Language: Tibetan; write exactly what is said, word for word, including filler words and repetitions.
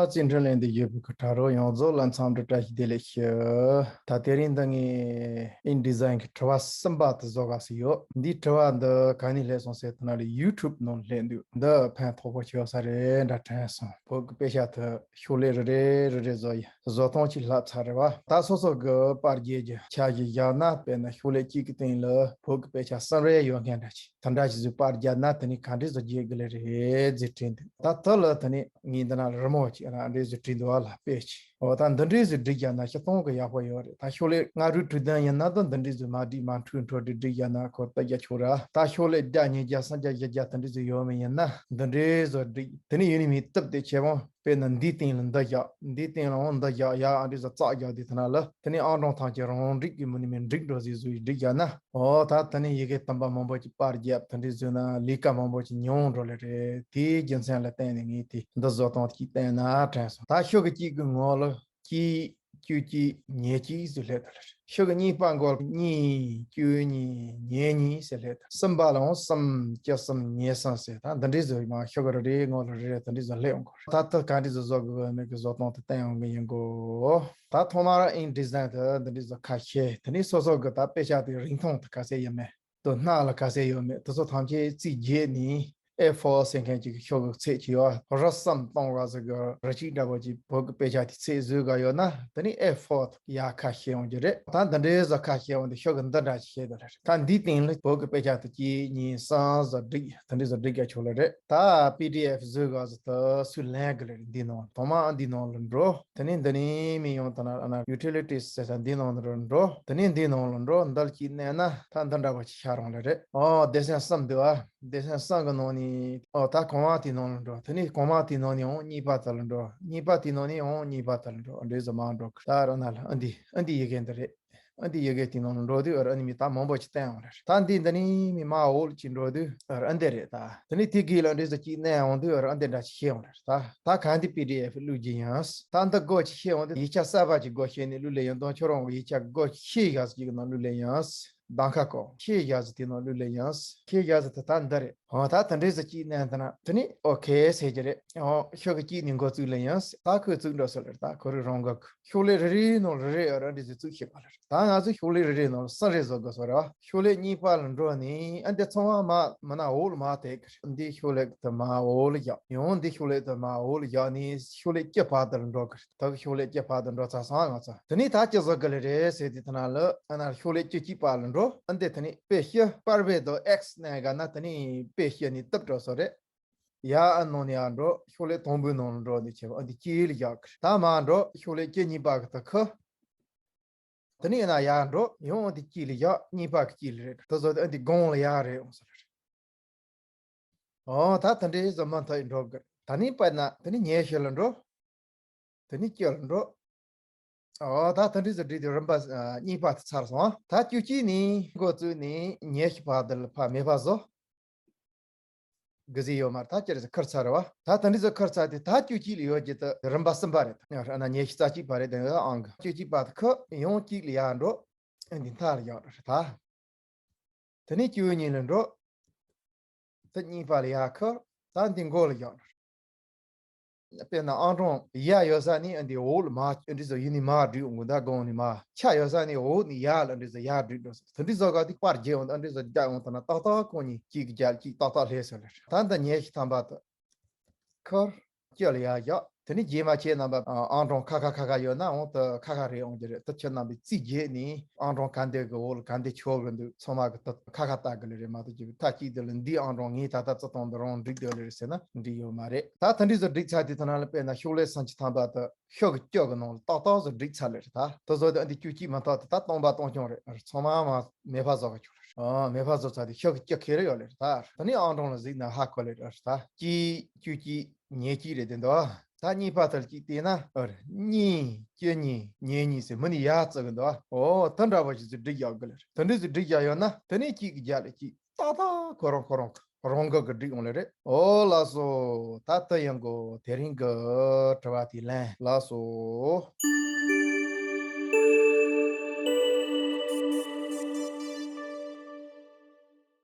བརྩེ་འཕྲིན་ལས་འདི་ཡོད་པའི་གི་དྲ་རོགས་ཡོངས་རྫོགས་ལ་འཚམས་འདྲི་བཀྲ་ཤིས་བདེ་ལེགས་ཞུ། ད་དེ་རིང་འདི་ངས་InDesign་གི་དྲི་བ་གསུམ་པ་དེ་བཟོ་ག་སི་ཡོད། འདིའི་དྲི་བ་འདི་ག་ནས་སླེབས་སོང་ཟེར་ན་ལ་YouTube་ནང་སླེབས་འདུག། འདི་ཕན་ཐོགས་པོ་ཆེ་ས་རེད་འདྲ་དྲན་སོང་། བོད་ཀྱི་དཔེ་ཆ་དེ་ཤོག་ལྷེ་རེ་རེ་རེ་རེ་བཟོ་ཡི་བཟོ་སྟངས་ཅིག་ལྷབ་ཚར་རེད་བ། ད་སོ་སོ་གི་པར་རྒྱག་རྒྱུ་ཆ་ཞིག་བཞག་ན། དཔེར་ན་ཤོག་ལྷེ་གཅིག་གི་སྟེང་ལ་བོད་ཀྱི་དཔེ་ཆ་གསུམ་རེ་ཡོད་མཁན་འདྲ་ཅིག། དེ་འདྲ་ཞིག་བཟོས་པར་རྒྱབ་ན་དེ་ནི་ག་འདྲས་བཟོ་རྒྱུ་གི་ལེ་རེད་ཟེར་དྲན་འདུག། ད་དེ་ལ་དེ་ནི་ངས་འདི་ན་རི་མོ་ཅིག་རང་འདྲས་བཟོས་བྲིས་འདུག་བ་ལ་དཔེ་ཅིག། འོ་ད་འདི་འདྲས་བཟོས་བསྒྲིགས་རྒྱབ་ན་སྤྱིར་བཏང་གི་ཡག་པོ་ཡོད་རེད། ད་ཤོག་ལྷེ་ལྔ་དྲུག་དྲུག་བདུན་ཡིན་ན་ད་འདི་འདྲས་བཟོས་མ་བསྒྲིགས་མ་འཁྲུག་འཁྲུག་བསྒྲིགས་བསྒྲིགས་རྒྱབ་ན་ཁོ་ད་རྒྱ་ཆོག་ར། ད་ཤོག་ལྷེ་བརྒྱ་ཉིས་བརྒྱ་སུམ་བརྒྱ་བཞི་བརྒྱ་དེ་འདྲས་བཟོས་ཡོད་མི་ཡིན་ན་འདི་འདྲས་བཟོས་བསྒྲིགས། དེ་ནི་ཡུན་ནི་མི་སྟབས་བདེ་ཆེ་བོ། དཔེར་ན་འདིའི་སྟེང་ལ་འདི་བཞག། འདིའི་སྟེང་ལའང་འདི་བཞག། ཡ་ཨ་འདྲས་བཟོ་ཙག་བཞག་དུས་དེ་ན་ལ་དེ་ནི་ཨང་གྲངས་ཐམས་ཅད་རང་འགྲིག་གི་མི་ནི་མི་འགྲིག་འགྲོ་ཟིག་བཟོས་བསྒྲིགས་རྒྱབ་ན། འོ་ད་དེ་ནི་ཡི་གེ་དུམ་པ་མང་པོ་ཅིག་པར་བརྒྱབ་དེ་འདྲས་བཟོས་ན་ལས་ཀ་མང་པོ་ཅིག་ཉུང་འགྲོ་ལེ་རེད། དེའི་རྒྱུ་མཚན་ལ་བརྟེན་ནས་ངས་དེ་འདི་བཟོ་སྟངས་ཅིག་བསྟན་ན་དྲན་སོང་། ད་ཤོག་གི་གཅིག་གི་ངོ་ལ་གཅིག་བཅུ་གཅིག་ཉེར་གཅིག་ཟེར་སླེབས་ད་ལེ་རེད། ཤོག་གི་གཉིས་པ་མགོ་ལ་གཉིས་བཅུ་གཉིས་ཉེར་གཉིས་ཟེར་སླེབས་ད། གསུམ་པ་ལའང་གསུམ་བཅུ་གསུམ་ཉེར་གསུམ་ཟེར། ད་འདི་འདྲས་བཟོས་མ་ཤོག་གི་རེ་རེའི་ངོ་ལ་རེ་རེ་དེ་འདྲས་བཟོས་སླེབས་ཡོང་གི་རེད། ད་ད་ག་འདྲས་བཟོ་བཟོ་དགོས་མེད་གི་བཟོ་སྟངས་དེ་བསྟན་ཡོང་གི་ཡིན་གོ། ད་ཐོག་མར་InDesign་དེ་འདི་འདྲས་བཟོ་ཁ་ཤས། དེ་ནས་སོ་སོ་གི་ད་དཔེ་ཆ་དེ་རིང་ཐུང་དེ་ག་ཚད་ཡོད་མེད། དེ་སྣ་ལ་ག་ཚད་ཡོད་མེད་དེ་ཚོ་ཐམས་ཅད་རྩིས་རྒྱས་ནས་ཨེ་ཕོར་ཟེར་མཁན་ཅིག་གི་ཤོག་གི་ཚད་ཅིག་ཡོད། རི་གསུམ་སྟོང་བ་ཟིག་གི་རི་གཅིག་འདྲ་བོ་ཅིག་བོད་ཀྱི་དཔེ་ཆ་དེ་ཚད་བཟོས་ག་ཡོད་ན་དེ་ནི་ཨེ་ཕོར་ཡག་ཁ་ཤས་ཡོང་རྒྱུ་རེད། ད་འདི་འདྲའི་བཟོ་ཁ་ཤས་ཡོང་དུས་ཤོག་གི་འདི་འདྲ་ཅིག་བྱས་འདུག་རེད། ད་འདིའི་སྟེང་ལ་བོད་ཀྱི་དཔེ་ཆ་དེ་གཅིག་གཉིས་གསུམ་བཟོ་བསྒྲིགས་དེ་འདྲའི་བཟོ་བསྒྲིགས་ག་ཆོག་ལེ་རེད། ད་པི་ཌི་ཨེཕ་བཟོས་ག་ཟིག་དེ་སུས་ལེན་གི་ལེ་རེད། འདི་ནང་ཐོག་མ་འདི་ནང་ལ་འགྲོ། དེ་ནས་འདི་ནས་མི་ཡོང་ད་ན་ཨ་ན་ཡུ་ཊི་ལི་ཊིས་ཟེར་ས་འདི་ནང་ལ་འགྲོ། དེ་ནས་འདི་ནང་ལ་འགྲོ། འདི་ལ་གཅིག་མནན་ན་ད་འདི་འདྲ་བ་ཅིག་ཤར་ཡོང་ལེ་རེད། ཨོ་སྡེ་ཚན་གསུམ་འདུག་ཨ། སྡེ་ཚན་གསུམ་གི་ནང་ནས་ཨོ་ད་གོང་མ་དེའི་ནང་ལ་འགྲོ། དེ་ནས་གོང་མ་དེའི་ནང་ནས་འོང་གཉིས་པ་དེ་ལ་འགྲོ། གཉིས་པ་དེའི་ནང་ནས་འོང་གཉིས་པ་དེ་ལ་འགྲོ། འདྲེ་ཟ་མ་འགྲོ་གི་ད་ར་ན་ལ་ཨ་འདི་ཨ་འདི་ཡི་གེ་འདི་རེད། ཨ་འདི་ཡི་གེ་དེའི་ནང་ལ་འགྲོ་དུས་ཨ་ར་ཨ་ནི་མི་ད་མང་པོ་ཅིག་བསྟན་ཡོང་ལེ་རེད། ད་འདི་འདི་ནས་མི་མ་འོག་ལ་ཅིག་འགྲོ་དུས་ཨ་ར་ཨ་འདི་རེད། ད་དེ་ནས་དེ་གི་ལ་འདྲེ་ཟ་ཅིག་མནན་ཡོང་དུས་ཨ་ར་ཨ་འདི་འདྲ་ཅིག་ཤེས་ཡོང་ལེ་རེད། ད་ད་ག་འདི་པི་ཌི་ཨེཕ་བླུག་རྒྱུ་ཡིན། ད་འདི་སྒོ་ཅིག་ཤེས་ཡོང་དུས་ཡིག་ཆ་གསར་པ་ཅིག་སྒོ་ཕྱེ་ནས་བླུག་ལེ་ཡོང་དང་ཁྱོད་རང་གི་ཡིག་ཆ་སྒོ་ཕྱེ་ཡག་ཅིག་གི་ནང་བླུག་ལེ་ཡིན། གདམ་ཁ་སྐོར་ཤེས་བཞག་ཟིག་དེ་ནང་བླུག་ལེ་ཡིན། ཤེས་བཞག་ཟིག་དེ་ད་འདི་རེད། འོ་ད་དེ་འདྲའི་ཟིག་གཅིག་མནན་ད་ན་དེ་ནི་ཨོ་ཁེ་ཟེར་གྱི་རེད། འོ་ཤོག་གི་གཅིག་ནས་འགོ་བཙུགས་ལེ་ཡིན། ད་ཁོས་བཙུགས་འགྲོ་ཟེར་ལེ་རེད། ད་ཁོ་རང་རང་གི་ཤོག་ལྷེ་རེ་རེའི་ནང་རེ་རེ་ཨ་ར་འདྲ་ཟིག་བཙུགས་ཤེས་པ་ལེ་རེད། ད་ང་ཚོ་ཤོག་ལྷེ་རེ་རེའི་ནང་གསུམ་རེ་བཟོ་དགོས་སོ་རེད་བ། ཤོག་ལྷེ་གཉིས་པ་ལ་འགྲོ་ནས་ཨ་འདི་ཚང་མ་མ་མི་ན་འོག་ལ་མ་བཏེག་གི་རེད། འདི་ཤོག་ལྷེ་དེ་མ་འོག་ལ་བཞག་ཡང་འདི་ཤོག་ལྷེ་དེ་མ་འོག་ལ་བཞག་ནས་ཤོག་ལྷེ་གཅིག་བར་དུ་ལ་འགྲོ་གི་རེད། ད་གི་ཤོག་ལྷེ་གཅིག་བར་དུ་འགྲོ་ཚར་སོང་ང་ཚོ། དེ་ནས་ད་ཅི་བཟོ་དགོས་ལེ་རེད་ཟེར་དུས་ད་ན་ལ་ཨ་ན་ཤོག་ལྷེ་བཅུ་གཅིག་པ་ལ་འགྲོ། ཨ་འདི་དེ་ནས་དཔེ་ཤེས་པར་བེ་དོ་ཨེགས་མནན་ག་ན་དེ་ནས་དཔེ་ཤེས་ནས་བཏབ་འགྲོ་སོ་རེད། ཡ་ཨ་ནང་ནས་ཡར་འགྲོ། ཤོག་ལྷེ་དང་པོའི་ནང་ལ་འགྲོ་ནས་བྱས་པ་ཨ་འདི་དཀྱིལ་ལ་བཞག་གི་རེད། ད་མར་འགྲོ། ཤོག་ལྷེ་བཅུ་གཉིས་པ་གི་ད་ཁུ། དེ་ནས་ཡ་ན་ཡར་འགྲོ། ཡང་ཨ་འདི་དཀྱིལ་ལ་བཞག་གཉིས་པ་གི་དཀྱིལ་ལ་རེད། ད་བཟོ་དེ་ཨ་འདི་སྒང་ལ་ཡར་རེད་འོང་སོ་རེད། ཨོ་ད་དེ་འདྲའི་བཟོ་མ་མཐའ་ཡི་འགྲོ་དགོས། ད་ནི་དཔེར་ན་དེ་ནི་ཉེར་བཞི་ལ་འགྲོ། དེ་ནི་བཅུ་ལ་འགྲོ། ཨོ་ད་དེ་འདྲའི་བཟོ་བསྒྲིགས་དེ་རིམ་པ་ཨ་གཉིས་པ་དེ་ཚར་སོང་། ད་བཅུ་གཅིག་ནས་འགོ་བཙུགས་ནས་ཉེར་བཞི་བར་དུ་ལ་ཕར་མེད་པ་བཟོ། དགུ་ཟིག་ཡོད་མ་རེད། ད་ཅི་རེད་ཟེར་ཁུར་ཚར་རེད་བ། ད་དེ་འདྲའི་བཟོ་ཁུར་ཚར་དེ་ད་བཅུ་གཅིག་ལ་ཡོད་རྒྱུ་དེ་རིམ་པ་གསུམ་པ་རེད། ཨ་ན་ཉེར་བཞི་རྩ་གཅིག་པ་རེད། དེ་ཨང་གི་བཅུ་གཅིག་པ་དེ་ཁུར་ཡང་གཅིག་ལ་ཡར་འགྲོ། ཨ་འདི་མཐའ་ལ་ཡར་འགྲོ་རེད་ད། དེ་ནས་བཅུ་གཉིས་ལ་འགྲོ། དེ་གཉིས་པ་ལ་ཡར་ཁུར། ད་འདི་མགོ་ལ་ཡར་འགྲོ། དཔེར་ན་ཨང་གྲངས་ཡ་ཡོད་ས་ནས་ཨ་འདི་འོག་ལ་མར་འདི་ཚོ་ཡུལ་ནས་མར་བསྒྲིགས་འོང་གི། ད་སྒང་ནས་མར། ཆ་ཡོད་ས་ནས་འོག་ནས་ཡར་ལ་འདི་ཚོ་ཡར་བསྒྲིགས་འགྲོ་ཟེར། དེ་འདི་ཚོ་ག་དེ་པར་རྒྱས་འོང་། ད་འདི་ཚོ་རྒྱག་འོང་ད་ན་ཏག་ཏག་ཁོ་གཉིས་གཅིག་གི་རྒྱབ་གཅིག་ཏག་ཏག་སླེབས་ཟེར་ལེ། ད་འདི་ཉེར་བཞི་ཐམ་པ་དེ། ཁུར། བཅུ་ལ་ཡར་བཞག་དེ་ནས་རྗེས་མ་ཁྱེད་རྣམ་པ་ཨང་གྲངས་ཁ་ཁ་ཁ་ཁ་ཡོད་ན་འོང་དུ་ཁ་ཁ་རེ་འོང་རྒྱུ་རེད། དེ་ཁྱེད་རྣམ་པས་རྩིས་རྒྱས་ནས་ཨང་གྲངས་ག་འདི་གི་འོག་ལ་ག་འདི་ཆོག་གི་འདུག་ཚང་མ་གི་དེ་ཁ་ཁ་ལྟ་གི་ལེ་རེད་མ་གཏོགས་ཀྱི་མཐའ་གཅིག་དེ་ལ་འདིའི་ཨང་གྲངས་ངས་ད་ལྟ་བརྩི་སྟངས་འདི་རང་འགྲིག་འདུག་ལེ་རེད་ཟེར་ན་འགྲིག་ཡོད་མ་རེད། ད་དེ་འདྲའི་བཟོ་བསྒྲིགས་ཚར་དུས་དེ་ན་ལ་དཔེར་ན་ཤོག་ལྷེ་སུམ་ཅུ་ཐམ་པ་དེ་ཤོག་གི་བཅུ་གི་ནང་ལ་ཏག་ཏག་བཟོ་བསྒྲིགས་ཚར་ལེ་རེད། ད་དེ་བཟོ་དེ་འདི་བཅུ་གཅིག་མ་གཏོགས་དེ་ད་སྟོང་པ་སྟོང་རྐྱང་རེད། ཚང་མ་མ་མེད་པ་བཟོ་གི་ཆོག་ལེ་རེད། ཨ་མེད་པ་བཟོ་ཚར་དུས་ཤོག་གི་བཅུ་ཁེ་རེ་ཡོད་ལེ་རེད། ད་དེ་ནས་ཨང་གྲངས་ལ་གཟིགས་ན་ཧ་གོ་ལེ་རེད། ད་གཅིག་བཅུ་གཅིག་ཉེར་གཅིག་རེད། དེ་འདུག་ཨ། ད་གཉིས་པ་དེར་གཅིག་བལྟས་ན་ཨ་རེ་གཉིས་བཅུ་གཉིས་ཉེར་གཉིས་ཟེར་མི་ནི་ཡར་བརྩི་གི་འདུག་ཨ། ཨོ་དེ་འདྲ་བ་ཞིག་ཚུར་བསྒྲིགས་བཞག་གི་ལེ་རེད། དེ་འདྲ་ཚུར་བསྒྲིགས་བཞག་ཡོད་ན་དེ་ནས་གཅིག་གི་རྒྱབ་ལ་གཅིག་ཏག་ཏག་ཁོ་རང་ཁོ་རང་རང་འགུལ་གི་བསྒྲིགས་འོང་ལེ་རེད། ཨོ་ལགས་སོ། ད་ལྟ་ཡང་གོ་དེ་རིང་གི་དྲི་བ་དེ་ལན་ལགས་སོ།